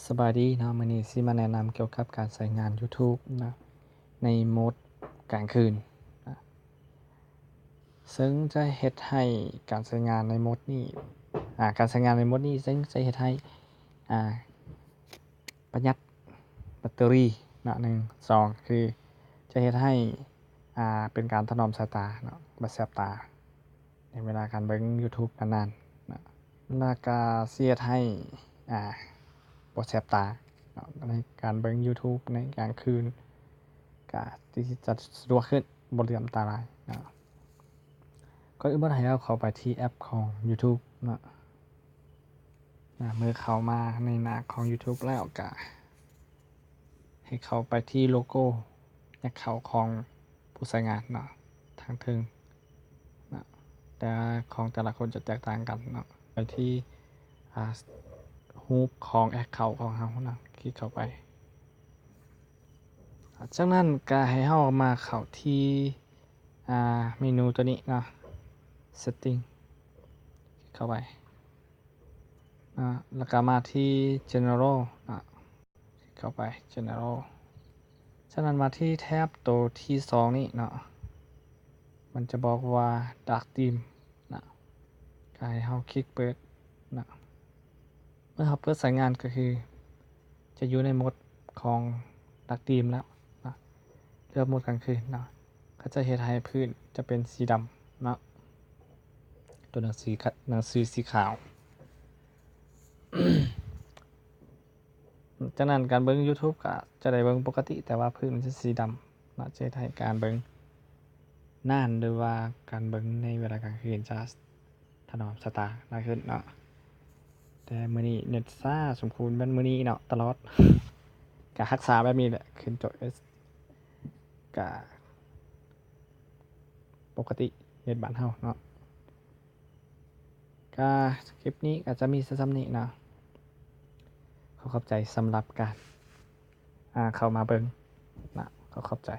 ສະບາຍດີເນາະ, ມື້ນີ້ຊິມາແນະນຳກ່ຽວກັບການໃຊ້ງານ YouTube ນະ ໃນໂໝດກາງຄືນນະ, ເຊິ່ງຈະເຮັດໃຫ້ການໃຊ້ງານໃນໂໝດນີ້ ອາ ການໃຊ້ງານໃນໂໝດນີ້ເຊິ່ງຈະເຮັດໃຫ້ ອາ ປະຢັດແບັດເຕີຣີເນາະ ໜຶ່ງ, ສອງ ຄືຈະເຮັດໃຫ້ ອາ ເປັນການຖະໜອມສາຍຕາເນາະ ບໍ່ແສບຕາ ໃນເວລາການເບິ່ງ YouTube ນານໆນະ, ແລ້ວກະຊິເຮັດໃຫ້ ອາ ບໍ່ແສບຕາເນາະ ໃນການເບິ່ງ YouTube ໃນກາງຄືນ ກະຊິຈະສະດວກຂຶ້ນ ບໍ່ເຫຼືອມຕາຫຼາຍເນາະ. ກ່ອນອື່ນໝົດໃຫ້ເຮົາເຂົ້າໄປທີ່ແອັບຂອງ YouTube ເນາະ. ອາ ເມື່ອເຂົ້າມາໃນໜ້າຂອງ YouTube ແລ້ວ ກະໃຫ້ເຂົ້າໄປທີ່ໂລໂກ້ ແອັກເຄົາຂອງຜູ້ໃຊ້ງານເນາະ ທາງເທິງເນາະ, ແຕ່ຂອງແຕ່ລະຄົນຈະແຕກຕ່າງກັນເນາະ. ໄປທີ່ ອາ ຮູບຂອງແອັກເຄົາຂອງເຮົາເນາະ, ຄລິກເຂົ້າໄປ. ອາ ຈາກນັ້ນກະໃຫ້ເຮົາມາເຂົ້າທີ່ ອາ ເມນູຕົວນີ້ເນາະ Setting ຄລິກເຂົ້າໄປ ອາ ແລ້ວກະມາທີ່ General ອາ ຄລິກເຂົ້າໄປ General. ຈາກນັ້ນມາທີ່ແທັບໂຕທີສອງນີ້ເນາະ, ມັນຈະບອກວ່າ Dark Theme ນະ, ກະໃຫ້ເຮົາຄລິກເປີດນະ. ເມື່ອເຮົາເປີດໃຊ້ງານ ກະຄືຈະຢູ່ໃນໂໝດຂອງ Dark Theme ແລ້ວນະ, ເລືອກໂໝດກາງຄືນເນາະ, ກະຈະເຮັດໃຫ້ພື້ນຈະເປັນສີດຳເນາະ, ຕົວໜັງສື ໜັງສືສີຂາວ. ຈາກນັ້ນການເບິ່ງ YouTube ກະຈະໄດ້ເບິ່ງປົກກະຕິ ແຕ່ວ່າພື້ນມັນຈະສີດຳເນາະ, ຈະເຮັດໃຫ້ການເບິ່ງນານ ຫຼືວ່າການເບິ່ງໃນເວລາກາງຄືນຈະຖະໜອມສາຍຕາຫຼາຍຂຶ້ນເນາະ. ແຕ່ມື້ນີ້ເນັດຊ້າສົມຄວນແມ່ນມື້ນີ້ເນາະ ຕະຫຼອດ ກະຮັກສາແບບນີ້ແຫຼະ ຂຶ້ນໂຕ S ກະປົກກະຕິເນັດບ້ານເຮົາເນາະ. ກະຄລິບນີ້ກະຈະມີສ່ຳນີ້ເນາະ. ຂໍຂອບໃຈສຳລັບການ ອາ ເຂົ້າມາເບິ່ງນະ, ຂໍຂອບໃຈ.